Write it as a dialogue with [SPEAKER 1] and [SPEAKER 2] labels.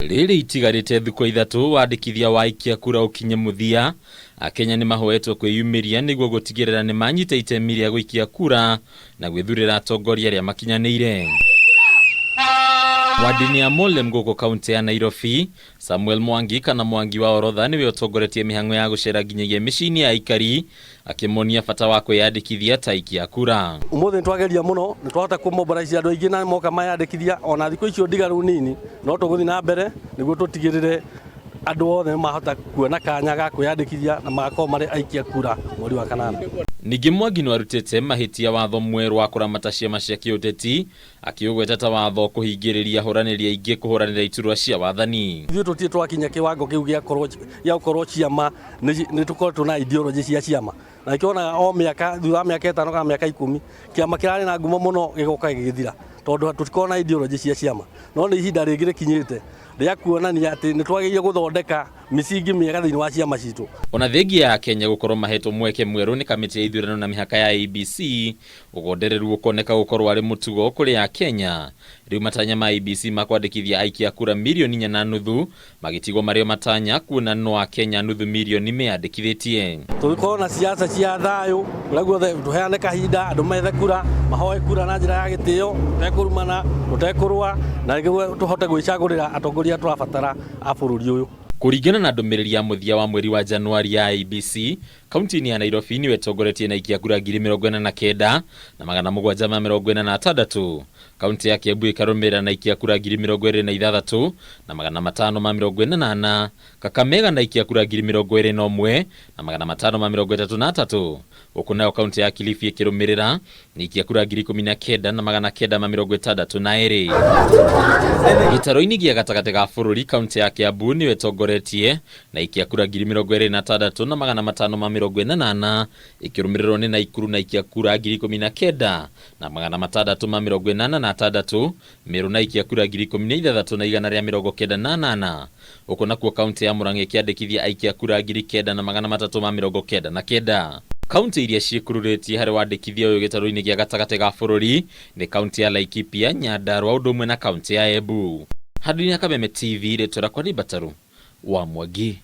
[SPEAKER 1] Rĩrĩ itigarĩte thikũ 3 wandĩkithia wa aikia kura ũkinye mũthia, Akenya nĩ mahoetwo kwĩyumĩria nĩguo gũtigĩrĩra nĩ manyita itemi rĩa gũikia kura na gwĩthurĩra atongoria arĩa makinyanĩire. Wadi-inĩ ya Mowlem gũkũ kaũntĩ ya Nairobi, Samuel Mwangi kana Mwangi wa Orotha nĩwe ũtongoretie mĩhang'o ya gũcera nginyagia mĩciĩ-inĩ ya aikari akĩmonia bata wa kwĩyandĩkithia ta aikia kura.
[SPEAKER 2] Ũmũthĩ nĩ twageria mũno, nĩ twahota kũ mobilize andũ aingĩ na moka mayandĩkithia, ona thikũ icio ndigaru nini no tũgũthiĩ na mbere nĩguo tũtigĩrĩre andũ othe nĩ mahota kuona kanya ga kwĩyandĩkithia na magakorwo marĩ aikia kura mweri wa kanana.
[SPEAKER 1] Ningĩ Mwangi nĩ arutĩte mahĩtia watho mwerũ wa kũramata ciama cia kĩũteti akĩũgweta ta watho kũhingĩrĩria ahũranĩri aingĩ kũhũranĩra iturwa cia wathani.
[SPEAKER 2] Ithuĩ tũtirĩ twakinya kĩwango kĩu gĩa gũkorwo ciama nĩ tũkoretwo na ideology cia ciama, na nĩkĩo wonaga o mĩaka thutha wa mĩaka 5 kana mĩaka 10 kĩama kĩrarĩ na ngumo mũno gĩgoka gĩgĩthira, tondũ tũtikoragwo na ideology cia ciama. No nĩ ihinda rĩngĩ rĩkinyĩte rĩa kuonania atĩ nĩ twagĩrĩire gũthondeka mĩsingi mĩega thĩinĩ wa ciama citũ.
[SPEAKER 1] Ona thengia ya Kenya gũkorwo mahetwo mweke mwerũ nĩ kamĩtĩ ya ithurano na mĩhaka ya IEBC, ũgondereru ũkoneka gũkorwo arĩ mũtugo kũrĩ Akenya. Rĩu matanya ma IEBC ma kwandĩkithia aikia a kura mirioni 4.5 magĩtigwo marĩ o matanya kuona no Akenya nuthu mirioni meyandĩkithĩtie.
[SPEAKER 2] Tũgĩkorwo na siasa cia thayũ kũrĩa guothe, tũheane kahinda andũ methe kura, mahoe kura na njĩra ya gĩtĩo, tũtekũrumana, tũtekũrũa, na nĩguo tũhote gwĩcagũrĩra atongoria tũrabatara a bũrũri ũyũ.
[SPEAKER 1] Kũringana na ndũmĩrĩri ya mũthia wa mweri wa Januari ya IEBC, kaunti-inĩ ya Nairobi nĩyo ĩtongoretie na aikia kura 47,746. Kaunti ya Kiambu ĩkarũmĩrĩra na aikia kura 26,580. Kakamega na aikia kura 21,533. Gũkũ nayo kaunti ya Kilifi ĩkĩrũmĩrĩra na aikia kura 19,962. Gĩtarũ-inĩ gĩa gatagatĩ ga bũrũri, kaunti ya Kiambu nĩyo ĩtongoretie na aikia kura 26,548, ĩkĩrũmĩrĩrwo nĩ Naikuru na aikia kura 19,686, Meru na aikia kura 16,198. Gũkũ nakuo kaunti ya Murang'a ĩkĩandĩkithia aikia kura 9,399. Kaunti iria ciĩkururĩtie harĩ wandĩkithia ũyũ gĩtarũ-inĩ gĩa gatagatĩ ga bũrũri nĩ kaunti ya Laikipia, Nyandarua ũndũ ũmwe na kaunti ya Embu. Handũ-inĩ ha Kameme TV, rĩtwa rĩakwa nĩ Mbataru wa Mwangi.